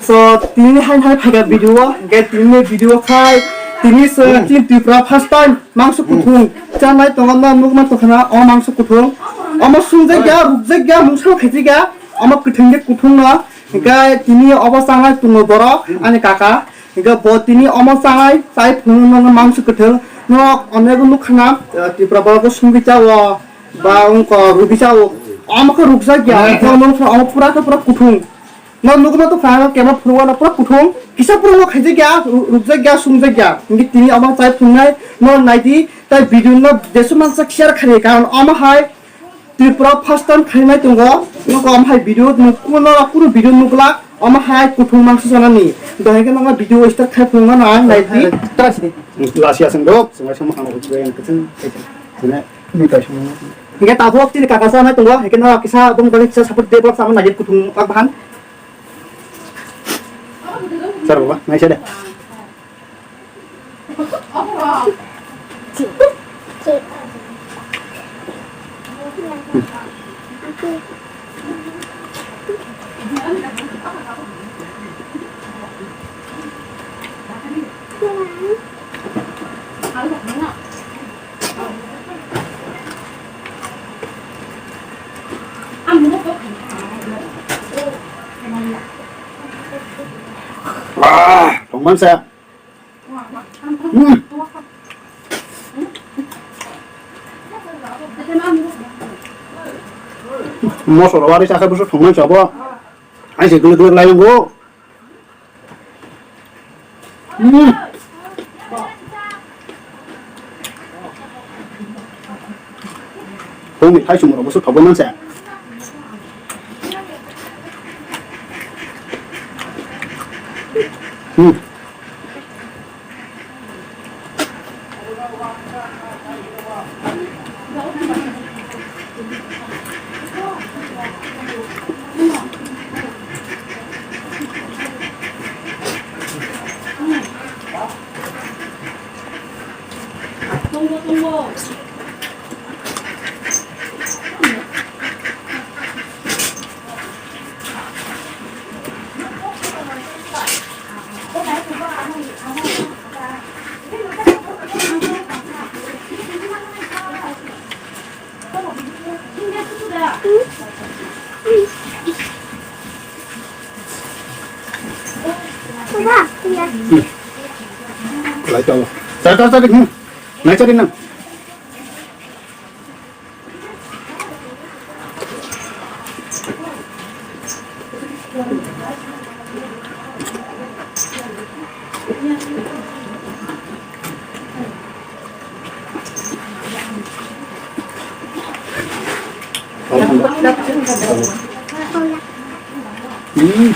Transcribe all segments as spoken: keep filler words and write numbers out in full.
So, tini hai hai phaikha video o, hingke tini ni video khai, tini se chini Tripura first time mangso kuthung chanai tongo, no nukma tongkhana o mangso kuthung. Omo sungjakya, rukjakya, mungsa khaijakya, omo kwthwng de kuthung no, hingke tini obo chanai tongo borok, ani kaka, hingke bo tini omo chanai, chai phunukno mangso kwthwng, no onek nukkhana, eh, Tripura borok sungwi chao, ba wngkha rukwi chao, omo khe rukjakya, omo pura khe pura kuthung. No nukno to phano camera phunukno pura kuthung, kisa pura no khaijakya, ru-, rukjakya, sungjakya. Hingke tini omo chai phunuknai no naidi, tai video no jesu mansa share khaidi, karon omo hai Tripura first time khainai tongo, no omo hai video no kuno kuno video nukla, omo hai kuthung mangso sanani. Dohai khe no video start khai phunukna na naidi. Tara sidi. Lasi asang dok, sungai sama kano kuchai yang kecil. Sini. Hingke tabuk chini kaka sa nai tongo, hingke no kisa bung bani kisa support de, borok sama nai kuthung wak bahan. Sir, baba, nai sede. Ah, tongman sa. Hmm. Mosoro wari sa khe busu tongman sa bo. Ai se guluk guluk lai bo. Hmm. Hongni thai sumoro bosu thobo manse. Hmm. Lai chalo. Chalo, chalo, chalo. Hmm. Nai chari nang. Hmm.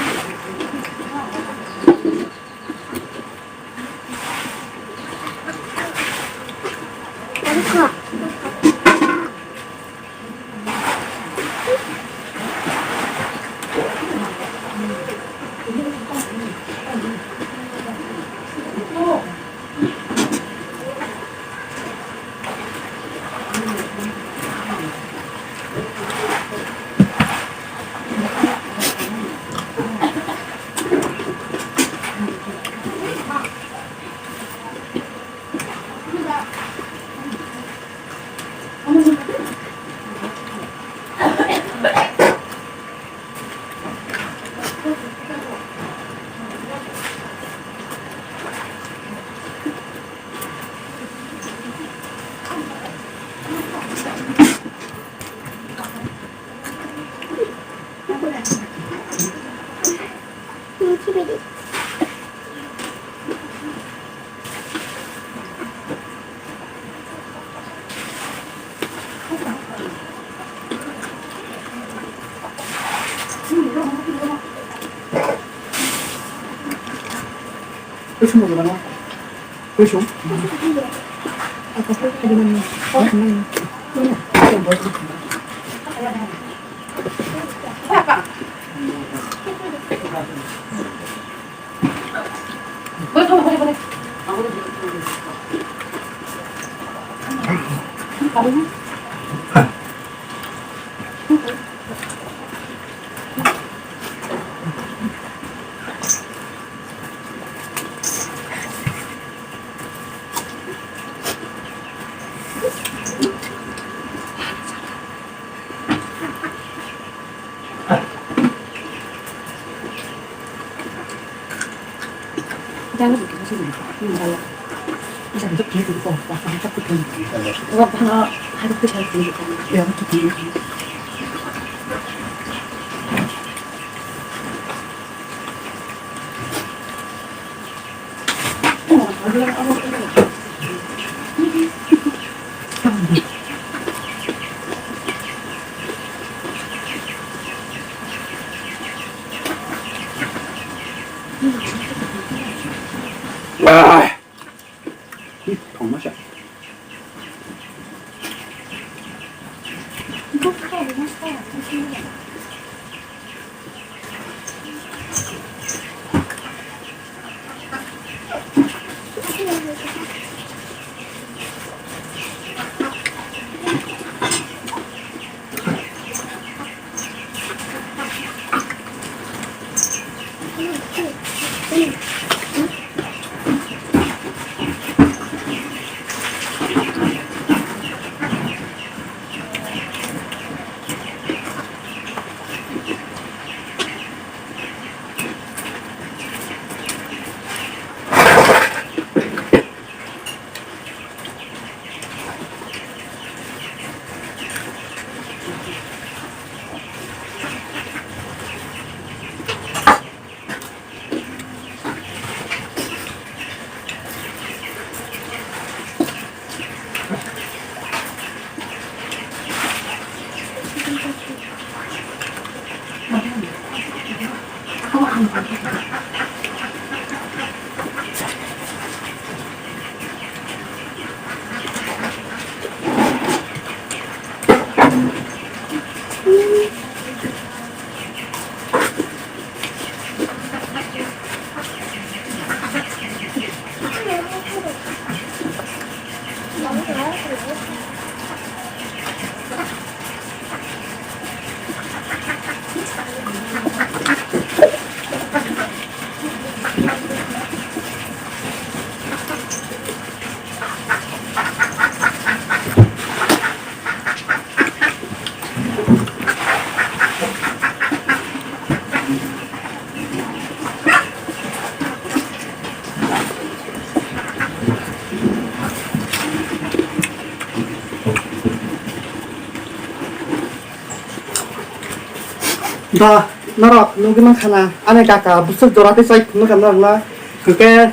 Da, norok nugwi mankha na, ani kaka bwswk jora tei chai phunukha norokno. Hwnkhe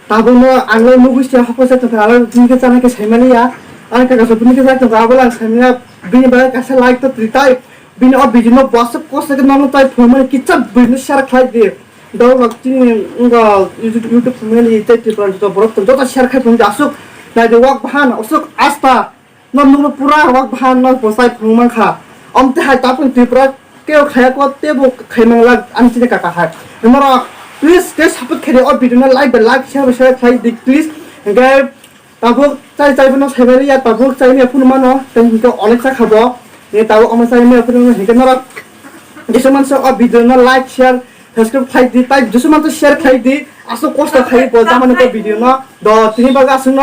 tabukno ang nugwi se hokhe se tongkha, aro bini khe chana khe saimaliya. Ani kaka se bini khe chai tongkha, abo lang saimaliya. Bini bagwi kaisa like to twi tai. Bini o video no bwswk kosto khe nono chai phunukmani kisa bwrwino share khlai di. Dol rok chini wngkha YouTube, YouTube family tei Tripura joto borok tong joto share khai phunukdi aswk. Naidi wak bahan aswk asta. No nukno pura wak bahan no bwsai phunuk mankha. Omte hai tapung Tripura keo khaya ko tebo khai manglak ani chini kaka hai. Norok please ke support khaidi o video no like bai like share bai share khlai di please. Hwnkhe tabuk chai chai bono saimaliya tabuk chai maya phunuk mano tei hwnkhe onek chakha bo. Hwnkhe tabuk omo chai maya phunuk hwnkhe norok jesu mansa o video no like share subscribe khlai di tai jesu mansa share khlai di aswk kosto khai bo jamani ko video no do tini bagwi aswk no.